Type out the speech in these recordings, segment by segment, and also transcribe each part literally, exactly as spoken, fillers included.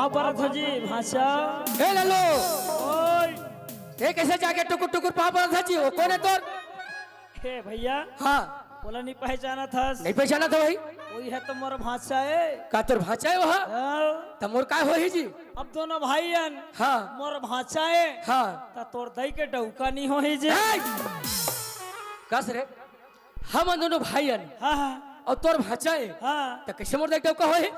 परत हो जी, भांचा। ए लल्लू, ओए। ए कैसे जाके टुकुर टुकुर पाँव परत हस जी? वो कोन हे तोर? हे भैया। हाँ। ओला नहीं पहचानत हस? नहीं पहचानत हंव भाई। वही हे तो मोर भांचा हे। का तोर भांचा हे वो? हाँ। त मोर का होही जी? अब दोनों भाई हन। हाँ। मोर भांचा हे। हाँ। त तोर दई के डौका नहीं होही जी। ए! कस रे, हमन दोनों भाई हन। हाँ, हाँ। अउ तोर भांचा हे। हाँ। त कैसे मोर दई के डौका होही?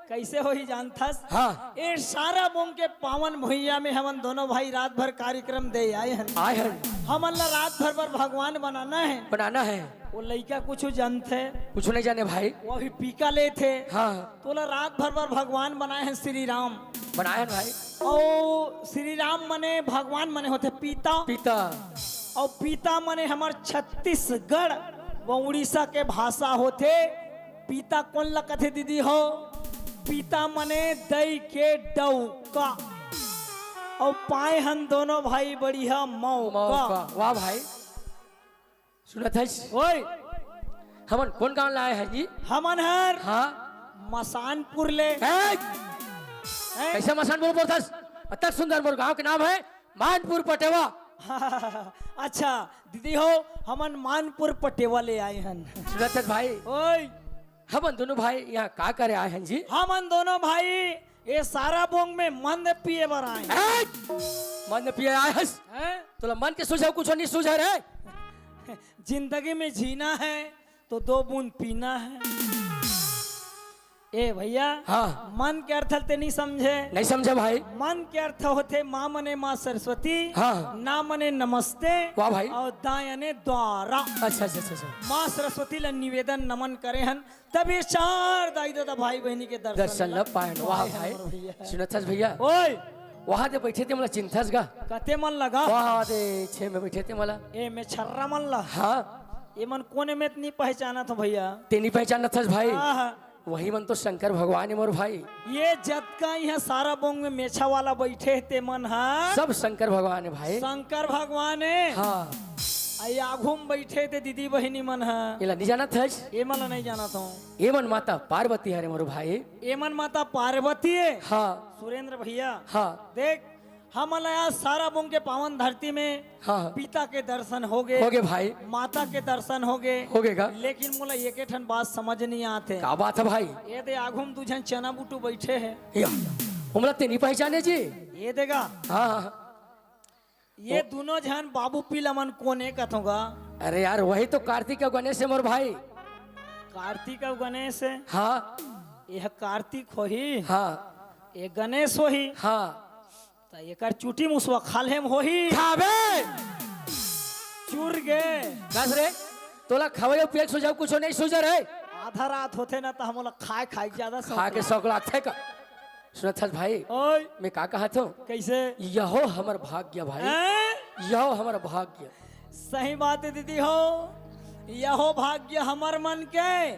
कैसे होही जानथस? हाँ। ए साराबोंग के पावन भुइयां में हमन दोनों भाई रात भर कार्यक्रम दे आए हन। आए हन। हमन ला रात भर बर भगवान बनाना हे। बनाना हे। वो लइका कुछ जानथे? कुछ नहीं जाने भाई। वो अभी पीका लेथे। हाँ। तोला रात भर बर भगवान बनाए हन श्री राम। बनाए हन भाई। अउ श्री राम मने भगवान मने होथे पिता। पिता। अउ पिता मने हमर छत्तीसगढ़ व उड़ीसा के भाषा होथे। पिता कोन ला कथे दीदी हो? पिता मने दई के डौका। अउ पाए हन दोनों भाई बढ़िया मौका। मौका। वाह भाई। सुनत हस? ओए। हमन कोन गांव ले आए हन जी? हमन हर हाँ। मसानपुर ले। ए! ए? कैसे मसानपुर बोलथस? अतक सुंदर मोर गांव के नाम हे मानपुर पटेवा। अच्छा, दीदी हो, हमन मानपुर पटेवा ले आए हन। सुनत हस भाई? ओए। हमन दोनों भाई यहाँ का करे आए हन जी? हमन दोनों भाई ए साराबोंग में मंद पिए बर आए। ए! मंद पिए आए हस? हैं? तोला मन के सुझाव कुछ नहीं सुझाव रे? जिंदगी में जीना है तो दो बूंद पीना है। ए भैया, हाँ। मन के अर्थ ते नहीं समझे। नहीं समझे भाई। मन के अर्थ होथे माँ मने माँ सरस्वती, हाँ। ना मने नमस्ते, वाह भाई। अउ दा याने द्वारा। अच्छा, अच्छा, अच्छा, अच्छा। माँ सरस्वती ला निवेदन नमन करे हन, तब ये चार दाई ददा भाई बहिनी के दर्शन दर्शन ला ला पाए हन। वाह पाए हन भाई। मोर भैया। सुनत हस भैया? ओए। वहाँ दे बैठे ते मोला चिंथस गा। कते मन लगा? वहाँ दे छे में बैठे ते मोला। ए में छर्रा मन ला। हाँ। ये मन कोने में इतनी पहचानत हो भैया? ते नहीं पहचानत हस भाई। हाँ, हाँ। वही मन तो शंकर भगवान हे मोर भाई। ये जतका इहाँ साराबोंग में मेछा वाला बैठे हे ते मन हा। सब शंकर भगवान हे भाई। शंकर भगवान हे। हाँ। अउ आघू में बैठे हे ते दीदी बहिनी मन हा। एला नहीं जानत हस? ये मन ला नहीं जानत हंव। ये मन माता पार्वती हरे मोर भाई। ये मन माता पार्वती हे। हाँ। सुरेंद्र भैया। हाँ। देख, हमन ला आज साराबोंग के पावन धरती में हाँ, हाँ। पिता के दर्शन होगे, होगे भाई। माता के दर्शन होगे, होगे का? लेकिन मोला एके ठन बात समझ नहीं आत हे। का बात हे भाई? ये दे आघू में दू झन चना बुटू बैठे हे। या, हमला ते नहीं पहचाने जी? ये देगा। हाँ, हाँ, हाँ। ये ओ। दोनों झन बाबू पीला मन कोन हे कथों गा? अरे यार, वही तो कार्तिक अउ गणेश हे मोर भाई। कार्तिक अउ गणेश हे? हाँ। ये कार्तिक होही। हाँ। ये गणेश होही। हाँ। त एकर चुटी मुसवा खाल्हे म होही। खाबे। चुर गे। कस रे, तोला खवई अउ पियई के सुझाव कुछो नहीं सूझे रे। आधा रात होथे ना त हमला खाए, खाए के ज्यादा शौक खा के लागथे। शौक लागथे का? सुनत हस भाई? ओए। मैं का कहत हंव? कैसे? यहो हमर भाग्य भाई। हैं? यहो हमर भाग्य। सही बात हे दीदी हो, यहो भाग्य हमर मन के,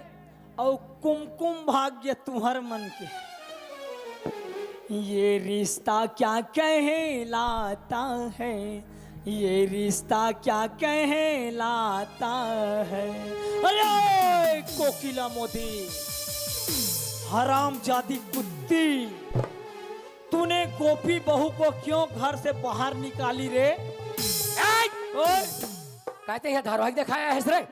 अउ कुमकुम भाग्य तुंहर मन के। ये रिश्ता क्या कहलाता है, ये रिश्ता क्या कहलाता है। अरे कोकिला मोदी, हरामजादी कुत्ती, तूने गोपी बहू को क्यों घर से बाहर निकाली रे? ए! ओए! कहते हैं धारावाहिक देखाए हस रे।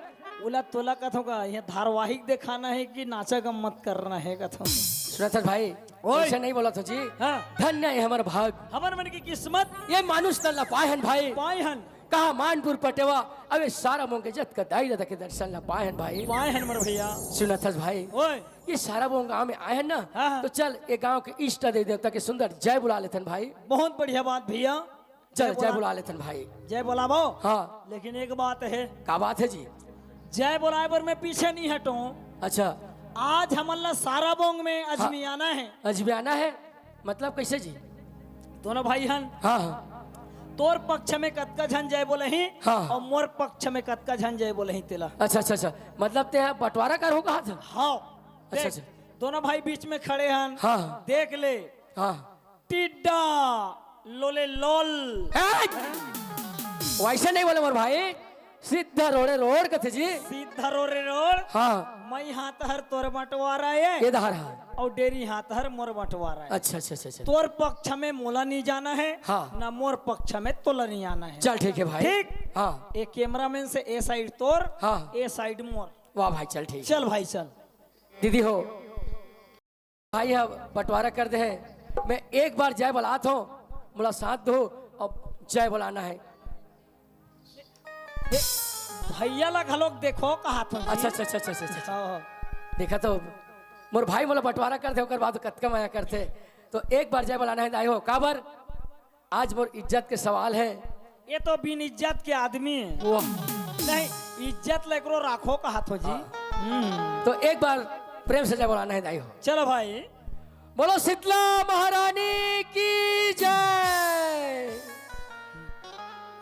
ओला तोला कथों का, ये धारावाहिक देखाना हे कि नाचा गम्मत करना हे कथों। सुनत हस भाई, ओए। ऐसे नहीं बोलत हंव जी। हाँ। धन्य हे हमर भाग। हमर मन के किस्मत। ये मानुष तन ला पाए हन भाई। पाए हन। कहाँ मानपुर पटेवा, अउ ये साराबोंग के जतका दाई ददा के दर्शन ला पाए हन भाई। पाए हन मोर भैया। सुनत हस भाई। ओए। ये साराबोंग गांव में आए हन ना, हाँ, हाँ। त चल ये गांव के इष्ट देव देवता के सुंदर जय बुला लेथन भाई। बहुत बढ़िया बात भैया। चल, जय जय बुला बुला लेथन भाई। जय बुलाबो। हाँ। लेकिन एक बात हे। का बात हे जी? जय बुलाए बर मैं पीछे नहीं हटों। अच्छा। आज हमन ला साराबोंग में हाँ। अजमियाना हे। अजमियाना हे? मतलब कैसे जी? दोनों भाई हन। हाँ, हाँ। तोर पक्ष में कतका झन जय बोलही हाँ, हाँ। अउ मोर पक्ष में कतका झन जय बोलही तेला। अच्छा, अच्छा, अच्छा। मतलब ते बंटवारा करहूं कहत हस? हाँ। अच्छा, देख, अच्छा। दोनों भाई बीच में खड़े हन। हाँ, हाँ। देख ले। हाँ। टिड्डा, लोले लोल। ए! वैसे नहीं बोले मोर भाई, सीधा रोड़े रोड़ कथे जी। सीधा रोड़े रोड़। हाँ। मैं हाथ हर तोर बंटवारा है। ये धार हा। और डेरी हाथ हर मोर बंटवारा है। अच्छा अच्छा अच्छा अच्छा। तोर पक्ष में मोला नहीं जाना है। हाँ। ना मोर पक्ष में तोला नहीं आना है। चल ठीक है भाई। ठीक। हाँ। एक कैमरामैन से ए साइड तोर। हाँ। ए साइड मोर। वाह भाई, चल ठीक। चल भाई चल। दीदी हो, भाई, अब बंटवारा कर दे है। मैं एक बार जय बुलात हूँ, मोला साथ दो। अब जय बुलाना है। भैया ला घलोक देखो कहा तो। अच्छा अच्छा अच्छा अच्छा अच्छा। हाँ। देखा तो, मोर भाई मोला बंटवारा कर दे, ओकर बाद कतका मया करथे। तो एक बार जय बुलाना है दाई हो। काबर? आज मोर इज्जत के सवाल है। ये तो बिन इज्जत के आदमी है। वाह। नहीं, इज्जत लेकरो राखो कहा तो जी। हाँ। तो एक बार प्रेम से जय बुलाना है दाई हो। चलो भाई। बोलो शीतला महारानी की जय।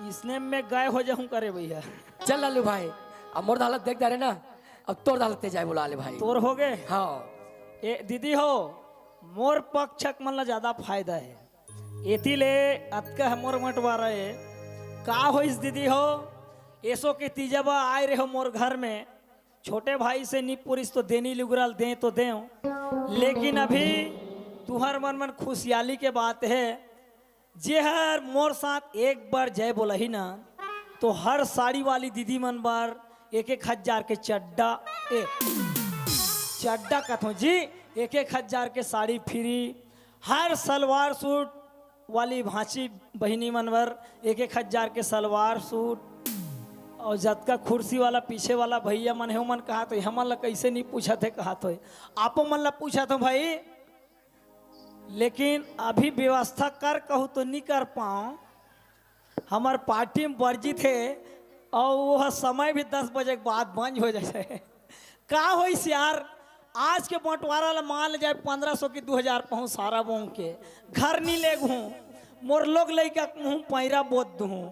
इसने मैं गाय हो जाऊं करे भैया। चल लालू भाई, अब मोर दालत देख डारे ना, अब तोर दालत ते जय बुला ले भाई। तोर हो गए। हाँ। ए दीदी हो, मोर पक्षक मन ला ज्यादा फायदा है। एती ले अतका है मोर बंटवारा है। का होइस दीदी हो, एसो के तीजा बा आए रहे हो मोर घर में। छोटे भाई से नी पुरिस तो देनी लुगरा दे तो देव, लेकिन अभी तुहर मन मन खुशियाली के बात है। जे हर मोर साथ एक बार जय बोलही ना, तो हर साड़ी वाली दीदी मन बर एक एक हजार के चड्डा, ए चड्डा कथों जी, एक एक हजार के साड़ी फ्री। हर सलवार सूट वाली भांची बहिनी मन बर एक एक हजार के सलवार सूट। और जतका खुर्सी वाला पीछे वाला भैया मन हे, ओमन कहा तो हमन ला कैसे नहीं पूछत हे, कहा तो आपो मन ला पूछत हो भाई। लेकिन अभी व्यवस्था कर कहूँ तो नहीं कर पाओ, हमर पार्टी में वर्जित हे। और वो समय भी दस बजे के बाद बंद हो जाए। का होइस यार, आज के बंटवारा ला मान ले जाए पंद्रह सौ की दो हजार पहुँच सारा बोंग के घर नहीं ले गहूँ, मोर लोग लइका मुँह पैरा बोत दूँ।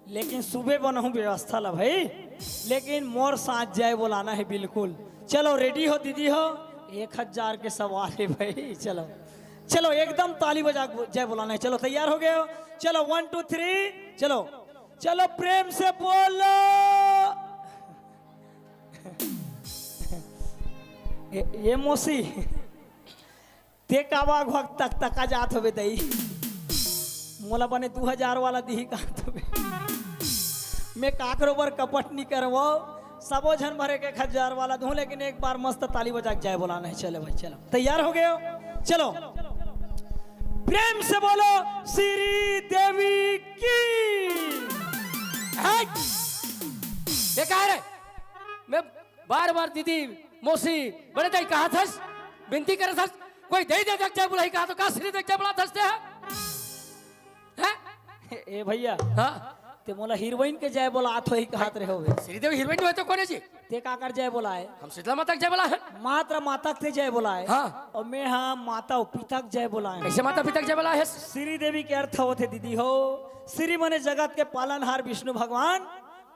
लेकिन सुबह बनहूँ व्यवस्था ला भाई, लेकिन मोर साथ जय बोलाना है बिल्कुल। चलो रेडी हो दीदी हो, एक हजार के सवाल है भाई। चलो चलो एकदम ताली बजा जय बोलाना है। चलो तैयार हो गए हो? चलो वन टू थ्री। चलो चलो प्रेम से बोलो। ए, ए मौसी, ते कावा घोक तक तका जात होबे दई। मोला बने दू हजार वाला दिही कहत होबे। मैं काकरो बर कपट नहीं करवो, सबो झन भरे के एक हजार वाला दूं, लेकिन एक बार मस्त ताली बजा के जय बोलाना है। चलो भाई चलो, तैयार हो गए हो? चलो प्रेम से बोलो श्री देवी की। हट! ये कहा रे? मैं बार बार दीदी, मौसी, बड़े दाई कहा थस, विनती करे थस, कोई दे दे जग जय बुलाई कहा तो का श्री देख जय बुला थस ते है? हैं? ए भैया, हाँ। ते मोला हीरोइन के जय बोला आत होही कहत रहे होवे। श्रीदेवी हीरोइन होय तो कोने जी? ते काकर जय बोलाए? हम शीतला माता के जय बोला है। मात्र माता के जय बोलाए। हाँ। और मैं हाँ माता और पिता के जय बोलाए। कैसे माता पिता के जय बोला है? श्री देवी के अर्थ होते दीदी हो, श्री मने जगत के पालनहार विष्णु भगवान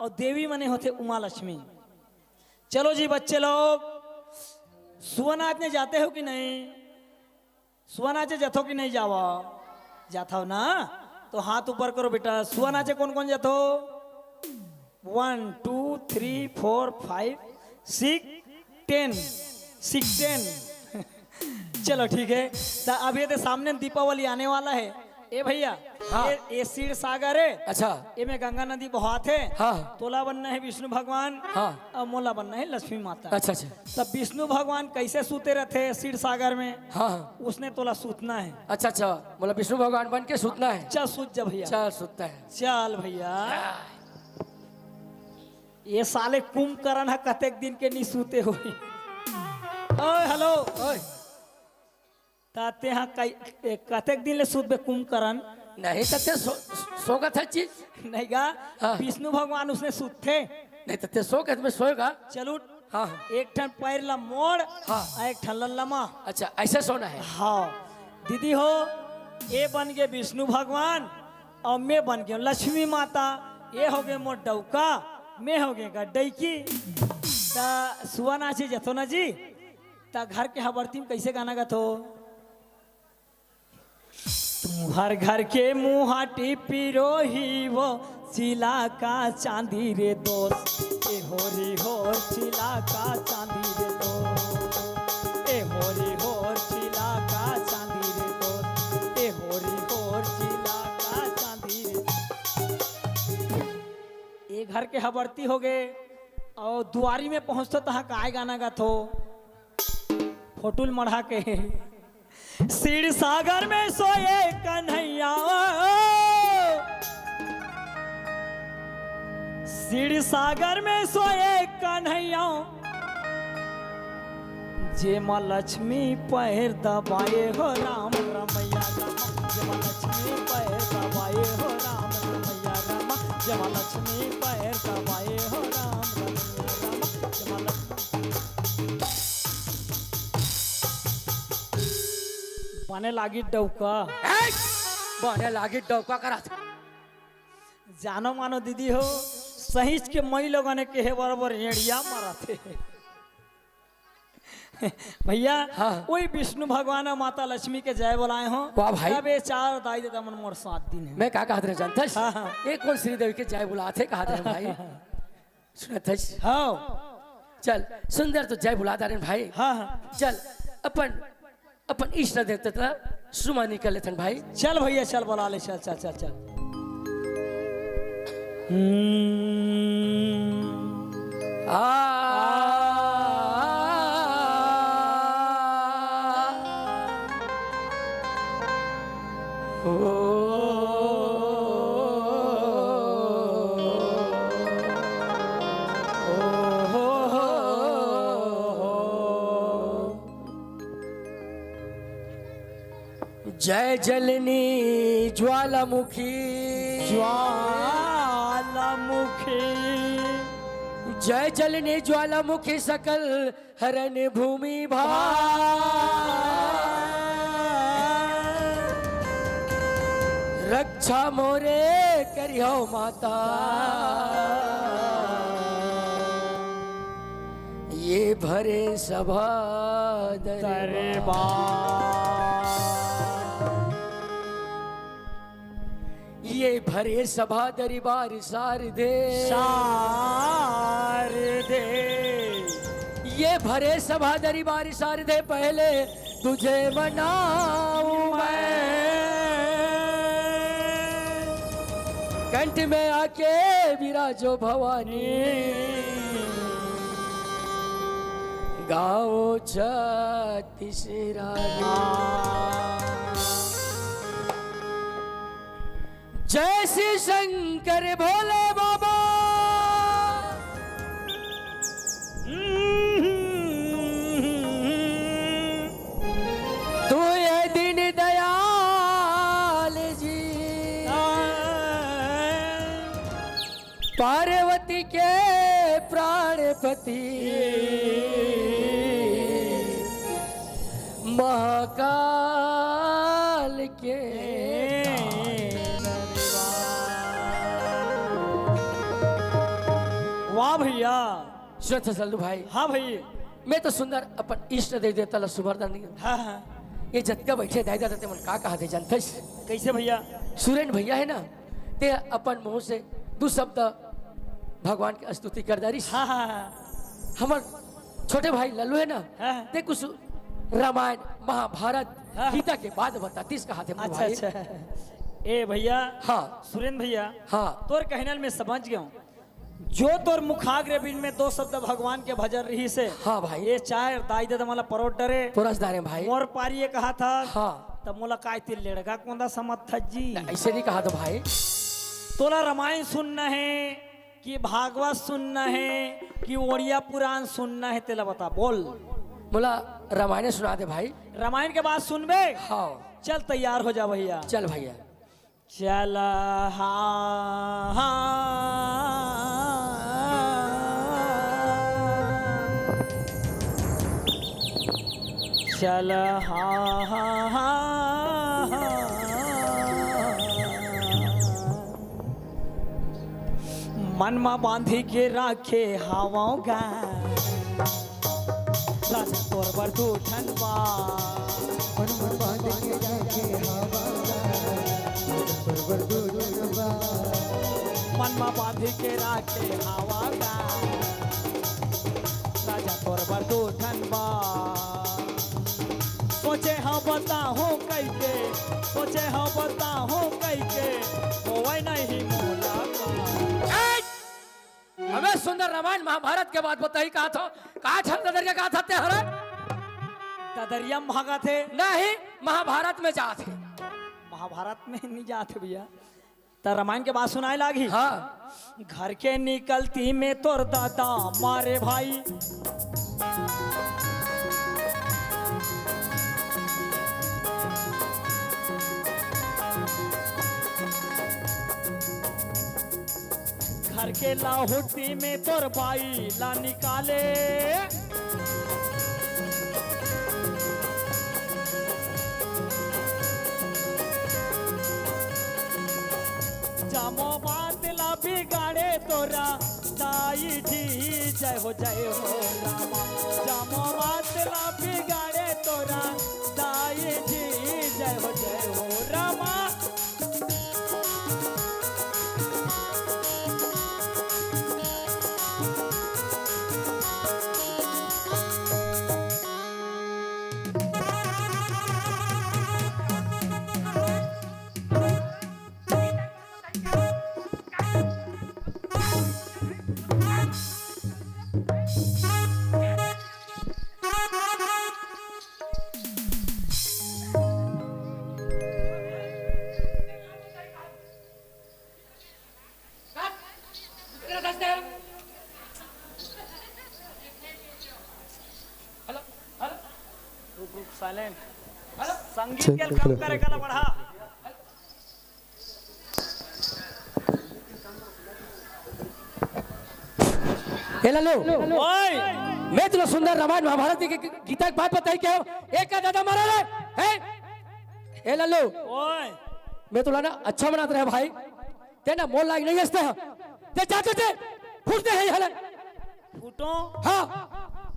और देवी मने होते उमा लक्ष्मी। चलो जी बच्चे लोग, सुआ नाचने जाते हो कि नहीं? सुआ नाचे जाथो कि नहीं जावा? जाथो ना? तो हाथ ऊपर करो बेटा। सुआ नाचे कौन कौन जाथो? One two three four five six ten. Six ten. चलो ठीक है। तो अब ये तो सामने दीपावली आने वाला है। ए भैया, हाँ। ये, ये क्षीर सागर है। अच्छा। ये में गंगा नदी बहात है। हाँ। तोला बनना है विष्णु भगवान। हाँ। और मोला बनना है लक्ष्मी माता। अच्छा अच्छा। तब विष्णु भगवान कैसे सूते रहते हैं क्षीर सागर में? हाँ हाँ। उसने तोला सूतना है। अच्छा अच्छा, मतलब विष्णु भगवान बन के सुतना है। चल सूत जा भैया। चल सुतना है। चल भैया। ये साले कुंभकर्ण है, कतेक दिन के नहीं सूते हुए। ओए हेलो। ओए। ताते हाँ कई, ए, कतेक दिन ले सूतबे कुंभकर्ण? नहीं तते सो, सोगत है चीज। नहीं गा। हाँ। विष्णु भगवान उसने सूतथे। नहीं तते सोगत में सोएगा। चलू। हाँ हाँ। एक ठन पैर ला मोड़। हाँ। और एक ठन ला लमा। अच्छा, ऐसे सोना है। हाँ दीदी हो, ये बन गए विष्णु भगवान और मैं बन गए लक्ष्मी माता। ये हो गए मोर डौका, मैं हो गए गड्डई की। ता सुआ नाचे जतो ना जी, ता घर के हबरती में कैसे गाना गाथो? तुम्हार घर के मुहाटी पिरोही वो चिला का चांदी रे दोस्त, ए होरी होर चिला का चांदी रे दोस्त, ए होरी होर चिला का चांदी रे दोस्त, ए होरी होर चिला का चांदी रे। ए घर के हबरती हो गे अउ दुआरी में पहुंचतो तहां काय गाना गाथो। फोटुल मढ़ा के। क्षीर सागर में सोए कन्हैया, क्षीर सागर में सोए कन्हैया, जेमा लक्ष्मी पैर दबाए हो राम रमैया राम, जेमा लक्ष्मी पैर दबाए हो राम रमैया राम, जेमा लक्ष्मी पैर दबाए हो राम रमैया राम, जेमा लक्ष्मी बने लागी डौका। ए! बने लागी डौका करत। जानो मानो दीदी हो, सहीच के मई लोगन के हे बरोबर एड़िया मारत हे। भैया, हाँ। वही विष्णु भगवान अउ माता लक्ष्मी के जय बोलाए हो। वाह भाई। तब ये चार दाई ददा मन मोर साथ दिन हे। मैं का कहत रहे जानथस? हाँ, हाँ। एक कोन श्रीदेवी के जय बुलात हे कहत रहे भाई। सुनत हस? हाँ। चल, सुंदर तो जय बुला दारेन भाई। हाँ, हाँ। चल, अपन, अपन इष्ट देवता ला सुमन कर लेथन भाई। चल भैया, चल बुला ले, चल, चल, चल, चल। हम्म। आ। ओ। जय जलनी ज्वालामुखी। ज्वालामुखी। जय जलनी ज्वालामुखी सकल हरन भूमि भार। रक्षा मोरे करिहौ माता। ये भरे सभा दरबार। दरबार। ये भरे सभा दरबार शारदे। शारदे। ये भरे सभा दरबार शारदे, पहले तुझे मनाऊं मैं। कंठ में आके विराजो भवानी, गाओ छत्तीस राग। जय शिव शंकर भोले बाबा। तू है दीन दयाल जी, पार्वती के प्राणपति महाकाल के। वाह भैया। सुनत हस लल्लू भाई। हाँ भाई। मैं तो सुंदर अपन इष्ट देव देवता ला सुमरदा नहीं हूँ। हाँ, हाँ। ये जतका बैठे दाई ददा ते मन का कहा थे जानथस? कैसे भैया? सुरेन भैया है ना, ते अपन मुंह से दू शब्द भगवान के स्तुति कर दारिस। हाँ, हाँ, हाँ। हमर छोटे भाई लल्लू है ना, हाँ, हाँ। ते कुछ रामायण, महाभारत, हाँ। गीता के बात बतातिस कहा थे अच्छा, भाई। अच्छा। ए भैया, हाँ। सुरेन भैया, हाँ। तोर कहनल मैं समझ गया हूँ। जो तोर मुखाग्र बिन में दो शब्द भगवान के भजन रहिस हे। हाँ भाई। ये चार दाई ददा मन ला परोस डरे। परोस डारे भाई। मोर पारी ये कहा था। हाँ। तब मोला काय ते लेड़गा कोंदा समझ था जी। ऐसे नहीं कहा था भाई। तोला रामायण सुनना है कि भागवत सुनना है कि ओड़िया पुराण सुनना है, तेला बता, बोल। मोला रामायण सुना दे भाई। रामायण के बात सुनबे? हाँ। चल तैयार हो जा भैया। चल भैया। चल हाँ, हाँ। चल हाँ, हाँ, हाँ। मन मा बांधी के राखे हावंव गा। राजा तोर बर दू ठन बात। मन मा बांध के राखे हावंव गा। राजा तोर बर दू ठन बात। मन म बांधी के राखे हवा गा। राजा तोर बर दू ठन बा। सोचे हव बताहूं कहिके, सोचे हव बताहूं कहिके, होवय नहीं मोला का। ए! अबे सुंदर, रामायण महाभारत के बात बताही, कहा था, कहा था ददरिया, कहा था ते हरे? ददरिया में भागा थे। नहीं, महाभारत में जात हे। महाभारत में नहीं जात हे भैया। त रामायण के बात सुनाए लागी। हाँ। घर के निकलती में तोर दादा मारे भाई। घर के लाहुटी में तोर बाई ला निकाले। जमो बात ला बिगाड़े तोरा दाई जी, जय हो जय हो रामा। जमो बात ला बिगाड़े तोरा दाई जी, जय हो जय हो रामा। रुक, रुक, साइलेंट। संगीत के कम करे, गला बढ़ा। ए लालू, ओए! मैं तुला सुंदर रामायण महाभारत के गीता के बात बताई क्या? एक का दादा मारा रे, हैं? ए लालू, ओए! मैं तुला ना अच्छा बनात रहे भाई, ते ना मोर लायक नहीं हंसते हैं, ते जाते थे, फुटते हैं हले। फूटो। हाँ।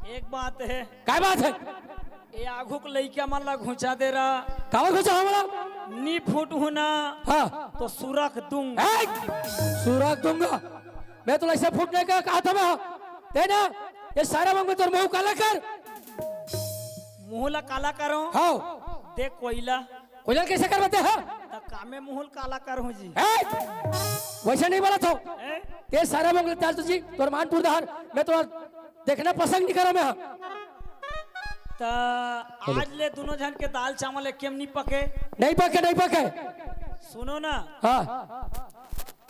एक बात है। काय बात है? ए आघू के लइका मन ला घुचा दे रहा। काबर घुचा हमला? नी फूटहूं ना। हाँ। तो सुरख दूं। ए! सुरख दूंगा। मैं तो ऐसे फूटने का कहा था मैं। ते ना, ये सारा मंग में तोर मुंह काला कर। मुंह ला काला करो। हाँ। देख कोयला। कोयला कैसे कर बते, हाँ? त कामे मुंह ल काला करहूं जी। ए! वैसे नहीं बोला था। ए? ते सारा मंगल ताल तुझी, तोर मान पुरदार, मैं तोर देखना पसंद नहीं करा मैं, हाँ। त आज ले दोनों झन के दाल चावल एक केम नहीं पके। नहीं पके, नहीं पके। सुनो ना। हाँ।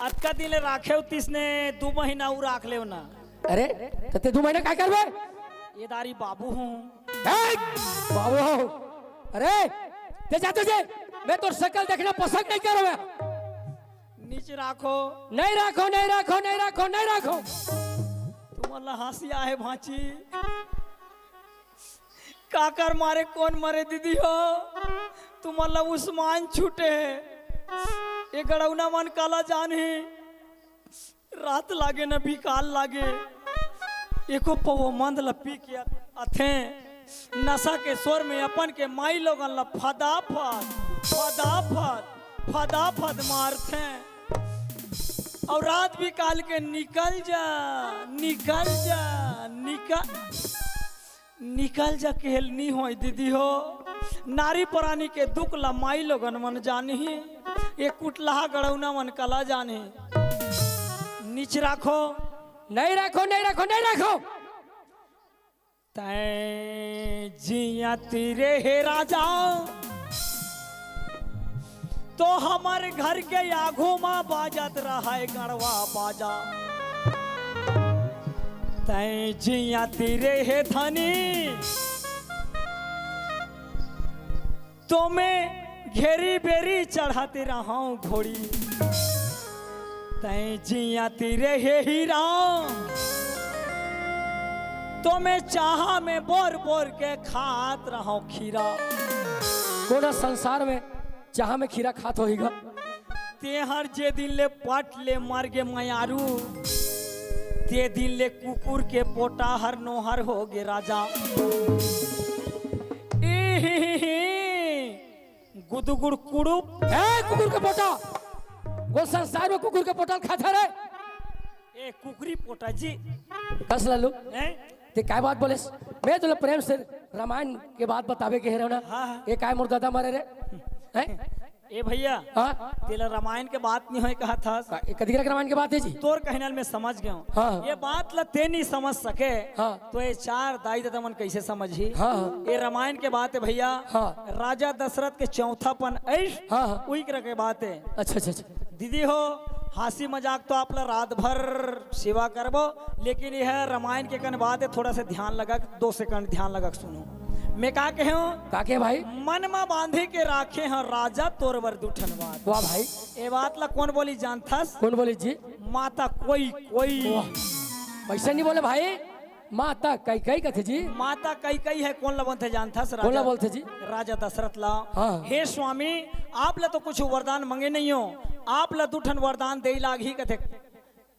अतका दिन ले राखे होतिस ने, दू महीना अउ राख लेव ना। अरे, त ते दू महीना काय करबे? ये दारी बाबू हूँ। ए, बाबू हूँ। अरे, ते जा तुझे, मैं तोर शकल देखना पसंद नहीं करूँ मैं। नीचे राखो। नहीं राखो, नहीं राखो, नहीं राखो, नहीं राखो। तुमन ला हंसी आहे भांची। काकर मारे कोन मरे दीदी हो, तुमन ला उस्मान छूटे हे। ये गड़ौना मन काला जानही, रात लागे न बिकाल लागे, एको पौवा मंद ला पी के अथे, नशा के शोर में अपन के माई लोगन ला फदाफद, फदाफद, फदाफद मारथे। और रात बिकाल के निकल जा, निकल जा, निकल निकल जा केहल नी होय दीदी हो। नारी परानी के दुख ला माई लोगन मन जानही, ये कुटलहा गड़ौना मन कला जानही। नीच राखो। नहीं राखो, नहीं राखो, नहीं राखो। तैं जिया तीरे हे राजा, तो हमर घर के आघू मा बाजत रहय गड़वा बाजा। तैं जिया तीरे हे धनी, तो मैं घेरी बेरी चढ़ाते रहूं घोड़ी। तैं जिया तीरे हे हीरा, तो मैं चाहा में बोर बोर के खात रहूं खीरा। कोना संसार में चाहा में खीरा खात होही गा। तेहर जे दिन ले पट ले मर गे मयारू, ते दिन ले कुकुर के पोटा हर नोहर हो गे राजा। इहिहिहि, गुदुगुड़ कुड़ुप। ए कुकुर के पोटा, वो संसार में कुकुर के पोटल खाथे रे। ए, कुकरी पोटा जी। कस लालू। हैं? ते काय बात बोलेस? मैं तोला प्रेम से रामायण के बात बतावे के हे रहो ना। हाँ, हाँ। ये काय मोर दादा मरे रे? हैं? ए भैया, हाँ? तेला रामायण के बात नहीं होय कहा था। का, ये कदी के रामायण के बात हे जी? तोर कहना ल मैं समझ गया हूँ। हाँ, हाँ। ये बात ला ते नहीं समझ सके, हाँ। तो ये चार दाई ददा मन कैसे समझही? हाँ, हाँ। ये रामायण के बात हे भैया। हाँ। राजा दशरथ के चौथापन ऐस, हाँ, हाँ। उही करा के बात हे। अच्छा, अच्छा, अच्छा। दीदी हो, हंसी मजाक तो आप ला रात भर सेवा करबो, लेकिन यह रामायण के कन बात हे, थोड़ा सा ध्यान लगा, दो सेकंड ध्यान लगा के सुनो। मैं का कहे हूँ? का कहे भाई? मन मा बांधे के राखे हंव राजा तोर बर दू ठन बात। वाह भाई। ए बात ला कोन बोली जानथस? कोन बोली जी? माता कोई कोई। वाह। वैसे नहीं बोले भाई, माता कई कई कथे जी। माता कई कई हे, कोन ला बोलथे जानथस? कोन ला राजा, बोलथे जी? राजा दशरथ ला। हाँ। हे स्वामी, आप ला तो कुछ वरदान मांगे नहीं हो, आप ला दू ठन वरदान दे लागही कथे।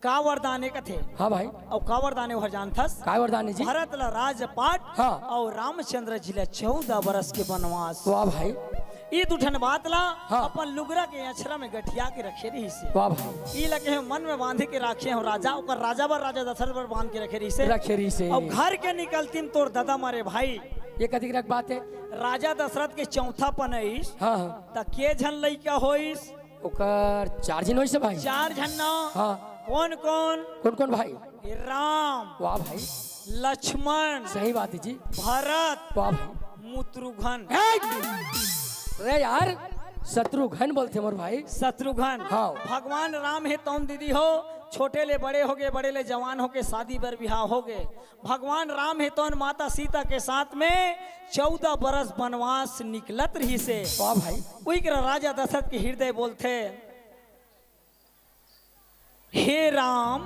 का वरदान हे कथे? हाँ भाई। अउ का वरदान हे ओहर जानथस? का वरदान हे जी? भरत ला राजपाट, हाँ। अउ रामचंद्र जी ला चौदह बरस के बनवास। वाह भाई। ई दू ठन बात ला, हाँ। अपन लुगरा के अछरा में गठिया के रखे रहिस हे। वाह भाई। ई ला कहे मन में बांधे के राखे हंव राजा, ओकर राजा बर, राजा दशरथ बर बांध के रखे रहिस हे। रखे रहिस हे। अउ घर के निकलतिम तोर ददा मरे भाई। ये कदी के बात हे? राजा दशरथ के चौथापन अइस, हाँ, हाँ। त के झन लइका होइस? ओकर चार झन होइस भाई। चार झन ना? हाँ। कोन कोन? कोन कोन भाई? राम। वाह भाई। लक्ष्मण। सही बात हे जी। भरत। वाह भाई। शत्रुघ्न। ए! रे यार, शत्रुघ्न बोलथे मोर भाई। शत्रुघ्न। हाँ। भगवान राम हे तौन दीदी हो, छोटे ले बड़े होगे, बड़े ले जवान होगे, शादी बर बिहाव होगे। भगवान राम हे तौन माता सीता के साथ में चौदह बरस बनवास निकलत रहिस हे। वाह भाई। उही करा राजा दशरथ के हृदय बोलथे, हे राम,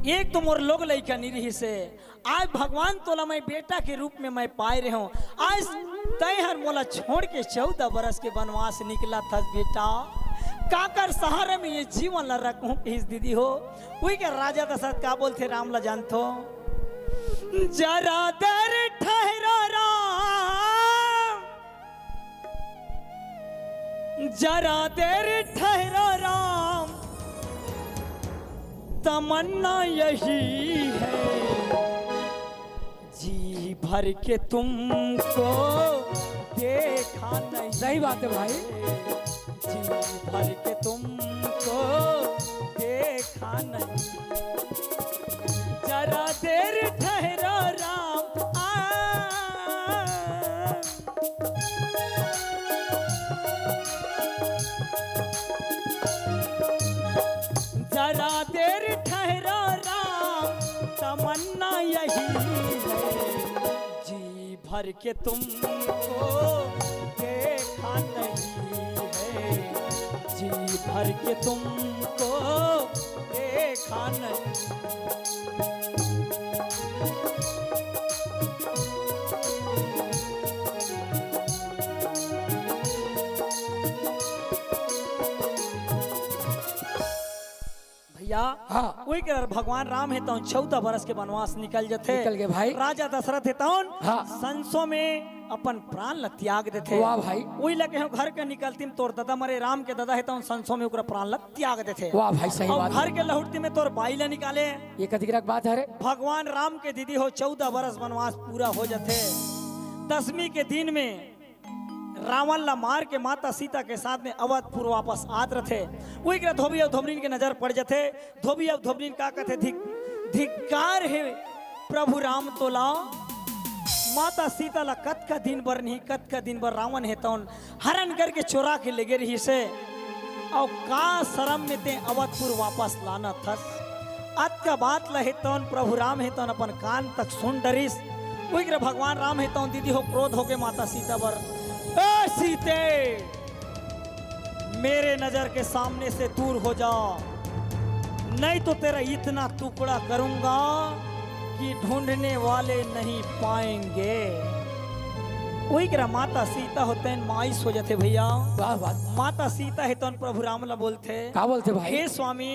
एक तो मोर लोग लइका नी रहिस हे, आज भगवान तोला मैं बेटा के रूप में मैं पाए रहेंव, आज तैं हर मोला छोड़ के चौदह बरस के बनवास निकलत हस बेटा, काकर सहारे में ये जीवन ला रखहूं कहिस दीदी हो। उही करा राजा दशरथ का बोलथे राम ला जानथो, जरा देर ठहरो राम, जरा देर ठहरो राम, तमन्ना यही है, जी भर के तुमको देखा नहीं। सही बात है भाई। जी भर के तुमको देखा नहीं, जरा देर ठहरो राम। आ, जरा देर ठहरो राम, तमन्ना यही है, जी भर के तुमको देखा नहीं है, जी भर के तुमको देखा नहीं। भैया, हाँ। उही करा भगवान राम हे तौन चौदह बरस के बनवास निकल जथे। निकल गे भाई। राजा दशरथ हे तौन हाँ। संसो में अपन प्राण ला त्याग देथे। वाह भाई। उही ला कहे हंव घर के निकलतिम तोर ददा मरे, राम के ददा हे तौन संसो में ओकरा प्राण ला त्याग देथे। वाह भाई, सही अउ बात घर है। के लहुटतिम में तोर बाई ला निकाले। ये कतिक रख बात है रे? भगवान राम के दीदी हो चौदह बरस बनवास पूरा हो जथे। दसमी के दिन में रावण ला मार के माता सीता के साथ में अवधपुर वापस आत रथे। उही करा धोबी अउ धोबरिन के नजर पड़ जथे। धोबी अउ धोबरिन का कथे, धिक-, धिक्कार हे प्रभु राम तोला, माता सीता ला कतका दिन बर नहीं, कतका दिन बर रावण हे तौन हरन करके चोरा के लेगे रहिस हे। अउ का शरम में तें अवधपुर वापस लानत हस? अतका बात ला हे तौन प्रभु राम हे तौन अपन कान तक सुन डरिस। उही करा भगवान राम हे तौन दीदी हो क्रोध होके माता सीता बर, ए सीते, मेरे नजर के सामने से दूर हो जा, नहीं तो तेरा इतना टुकड़ा करूंगा कि ढूंढने वाले नहीं पाएंगे। उही करा माता सीता हो तौन मायूस हो जथे भैया। वाह, वाह। माता सीता हे तौन प्रभु राम ला बोलथे, का बोलथे भाई? हे स्वामी,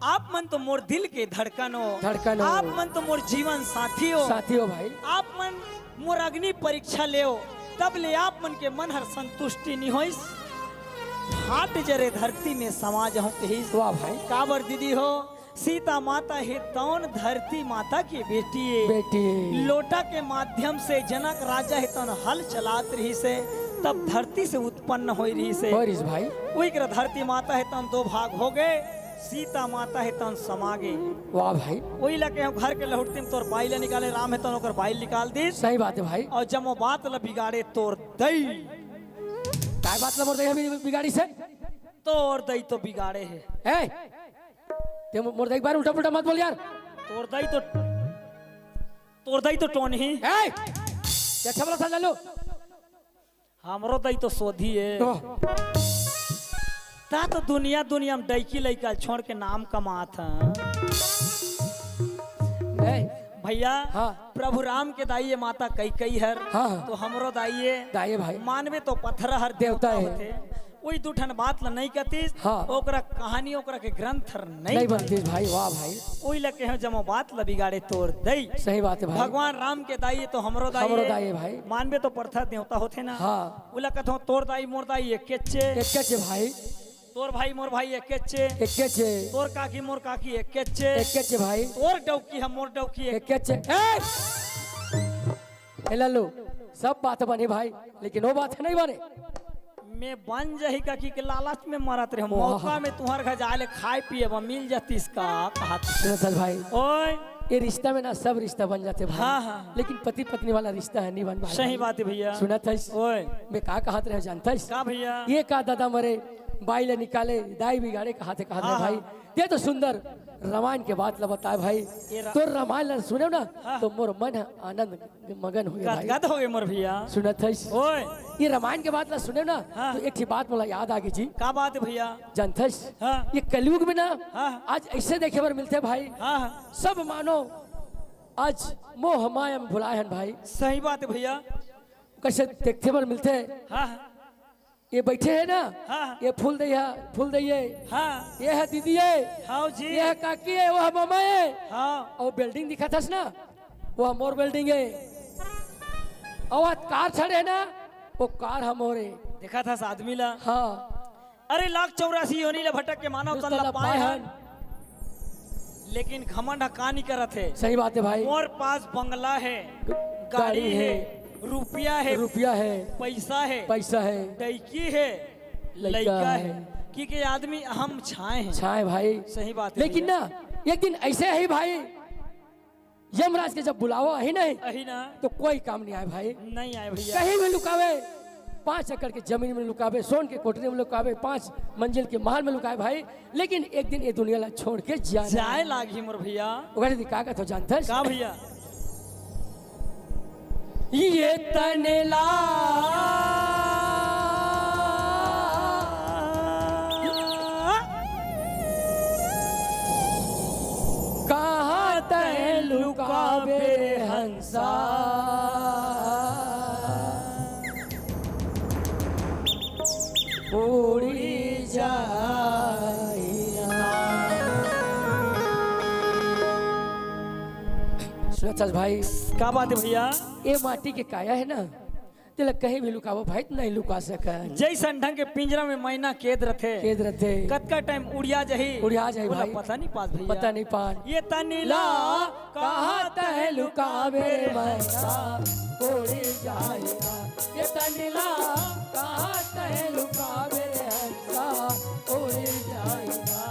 आप मन तो मोर दिल के धड़कन हो। धड़कन हो। आप मन तो मोर जीवन साथी हो। साथी हो भाई। आप मन मोर अग्नि परीक्षा लेव, तब ले आप मन के मन हर संतुष्टि नी होइस। फाट जरे धरती में समा जहूं कहिस। वाह भाई। काबर दीदी हो, सीता माता हे तौन धरती माता के बेटी हे। बेटी। लोटा के माध्यम से जनक राजा हे तौन हल चलात रहिस हे, तब धरती से उत्पन्न होई रहिस हे। होई रहिस भाई। उही करा धरती माता हे तौन दो भाग हो गे, सीता माता हे तौन समा गे। वाह भाई। उही ला कहेंव घर के लहुटती म तोर बाई ला निकाले, राम हे तौन ओकर बाई ला निकाल दिस। सही बात हे भाई। अउ जम्मो बात ला बिगाड़े तोर दई। काय बात ला मोर दई अभी बिगाड़िस हे? तोर दई तो बिगाड़े हे। ए, ते मो-, मोर दई के बारे में उल्टा पुल्टा मत बोल यार। तोर दई तो, तोर दई तो टोनही। ए, ते अच्छा भला समझा लो। हमरो दई तो सोधी हे। ओह। ता तो दुनिया, दुनिया में डइकी लइका छोड़ के नाम कमात हे। ए। भइया, हाँ। प्रभु राम के दाई हे माता कैकई हर, हाँ, हाँ। तो हमरो दाई हे। दाई हे भाई। मानबे तो पथरा हर देवता देवता हे। होथे। उही दू ठन बात ला नइ कतिस, हाँ। ओकरा कहानी, ओकरा के ग्रंथ हर नइ नइ बनतिस भाई, वाह भाई। उही ला कहेंव जम्मो बात ला बिगाड़े तोर दई। सही बात हे भाई। भगवान राम के दाई हे तो हमरो दाई हमरो हे। दाई हे भाई। मानबे तो पथरा देवता होथे ना। हाँ। उही ला कथंव तोर दाई मोर दाई एकेच ए। एकेच ए भाई। तोर भाई मोर भाई एकेच ए। एकेच ए। तोर काकी मोर काकी एकेच ए। एकेच ए भाई। तोर डौकी ह मोर डौकी एक एकेच ए। ए! ए लल्लू, सब बात बने भाई, लेकिन वो बात हे नइ बने। मैं बन जाही काकी के लालच में मरत रहेंव। वाह। मौका में तुंहर घर जाय ले खाय पिये बर मिल जातिस का कहत। सुन सच भाई। ओए। ये रिश्ता में ना सब रिश्ता बन जाथे भाई। हाँ, हाँ। लेकिन पति पत्नी वाला रिश्ता हे नइ बन भाई। सही बात हे भइया। सुनत हस? ओए। मैं का कहत रहेंव जानत हस? का भइया? ये का दादा मरे, बाई ला निकाले, दाई बिगाड़े कहत हे, कहत हे हाँ, भाई। हाँ। ते तो सुंदर रामायण के बात ला बताय भाई। ये रा- तोर रामायण ला सुनेंव ना, हाँ। तो मोर मन ह आनंद मगन हो गे भाई। गदगद हो गे मोर भइया। सुनत हस? ओए। ये रामायण के बात ला सुनेंव ना, हाँ। तो एक ठी बात मोला याद आगे जी। का बात हे भइया? जानत हस? हाँ। ये कलयुग में ना, हाँ। आज अइसे देखे बर मिलथे भाई। हाँ, हाँ। सब मानव आज मोह माया में भुलाय हन भाई। सही बात हे भइया। कइसे देखे बर मिलथे? हाँ, हाँ। ये बइठे हे ना, हाँ। ये फूल दई हे, फूल दई हे। हाँ। ये ह दीदी ए। हाँ जी। ये ह काकी ए, वो ह ममा ए। हाँ। अउ building दिखत हस ना, वो ह मोर building ए। अउ वो कार खड़े हे ना, वो कार ह मोर ए। देखत हस आदमी ला। हाँ। अरे लाख चौरासी योनि ले भटक के मानव तन ला पाए हन। लेकिन घमंड ह का नइ करत हे। सही बात हे भाई। मोर पास बंगला हे, गाड़ी गाड़ी हे, हे, रुपया हे, रुपया हे, पइसा हे, पइसा हे, डइकी हे, लइका लइका हे। हे। कि के आदमी हम छाए हन। छाए भाई। सही बात हे लेकिन भइया। ना, एक दिन अइसे हे भाई, यमराज के जब बुलावा आही नहीं, आही ना। तो कोई काम नइ आय भाई। नइ आय भइया। कहीं भी लुकावे, पाँच एकड़ के जमीन में लुकावे, सोन के कोठरी में लुकावे, पाँच मंजिल के महल में लुकावे भाई, लेकिन एक दिन ये दुनिया ला छोड़ के जाय जाय लागही मोर भइया। ओकर सेती का कथंव जानत हस? का भइया? ये तन ला कहाँ तैं लुकाबे हंसा, उड़ी जाई ना। सुनत हस भाई? का बात हे भइया? ये माटी के काया हे ना, तेला कहीं भी लुकाबो भाई, त नइ लुका सकन। जइसन ढंग के पिंजरा में मैना कैद रथे। कैद रथे। कतका time उड़िया जाही। उड़िया जाही ओला भाई। पता नइ पास भइया। पता नइ पान। ये तन ला कहाँ तैं लुकाबे रे मैना, उड़ी जाही ना। ये तन ला कहाँ तैं लुकाबे रे हंसा, उड़ी जाही ना।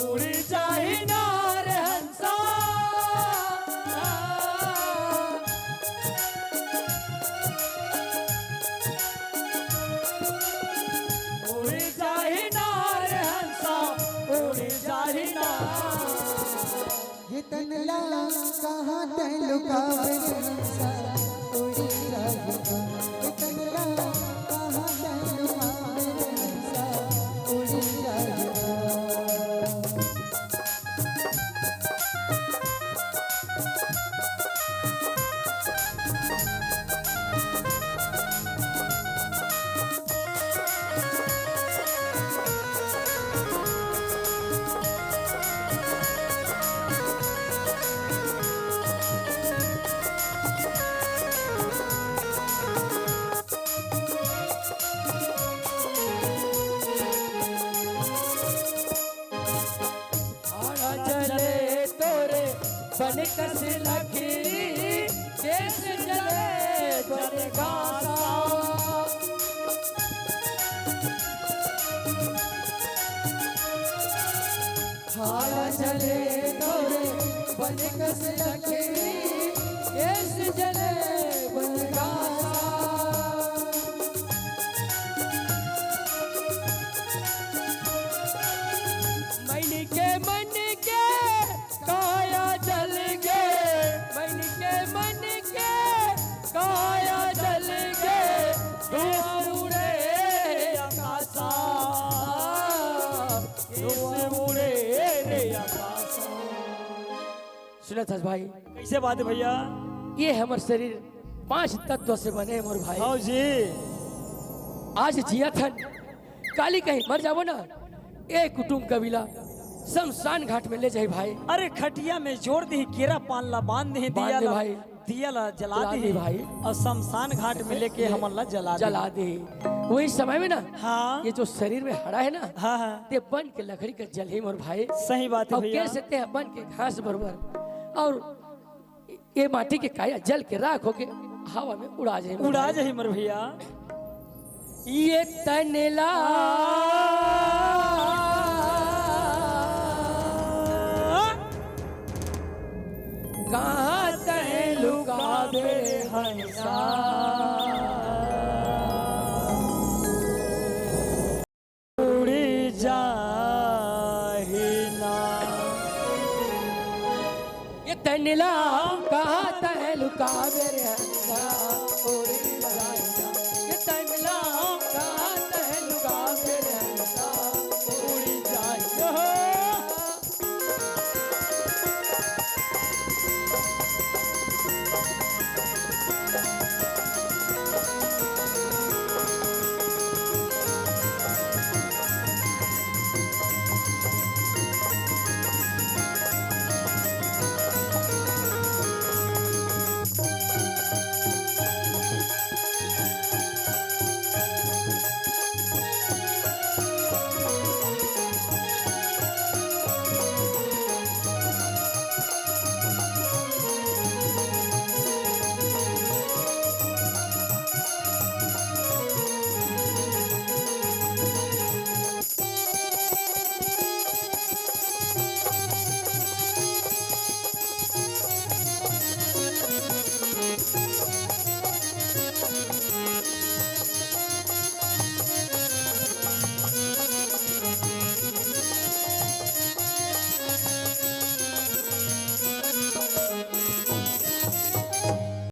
उड़ी जाही ना रे हंसा। उड़ी जाही ना रे हंसा, उड़ी जाही ना। ये तन ला कहाँ तैं लुकाबे रे हंसा, उड़ी जाही ना। ये तन ला कहाँ तैं लुकाबे रे हंसा, उड़ी जाही ना। बन कस लकड़ी, केस जले बन गासा। हाला जले तोरे, बन कस लकड़ी, केस जले बन गासा। मन के, मन के काया जल गे, मन के, मन के काया जल गे, धुआं उड़े रे आकाशा, धुआं उड़े रे आकाशा। सुनत हस भाई, कैसे बात है भैया? ये हमर शरीर पांच तत्व से बने हे मोर भाई। हाँ जी। आज जियत हन, काली कहीं मर जाबो ना, ए कुटुम कबीला शमशान घाट में ले जाही भाई। अरे खटिया में जोर दिही, केरा पान ला बांध दिही, बांध दिया दे ला, भाई। दिया ला जला जला दिही दे भाई। अउ शमशान घाट में लेके हमन ला जला दिही। जला दिही। वही समय में ना, हाँ। ये जो शरीर में हड़ा है ना, हाँ, हाँ। ते बन के लकड़ी का जलही मोर भाई। सही बात है अउ भैया। कैसे ते बन के घास बरोबर अउ ये माटी के काया जल के राख होके हवा में उड़ा जाही मोर उड़ा भाई। जाही मोर भैया। ये तन ला कहाँ तैं लुकाबे हंसा, उड़ी जाही ना। ये तन ला कहाँ तैं लुकाबे हंसा,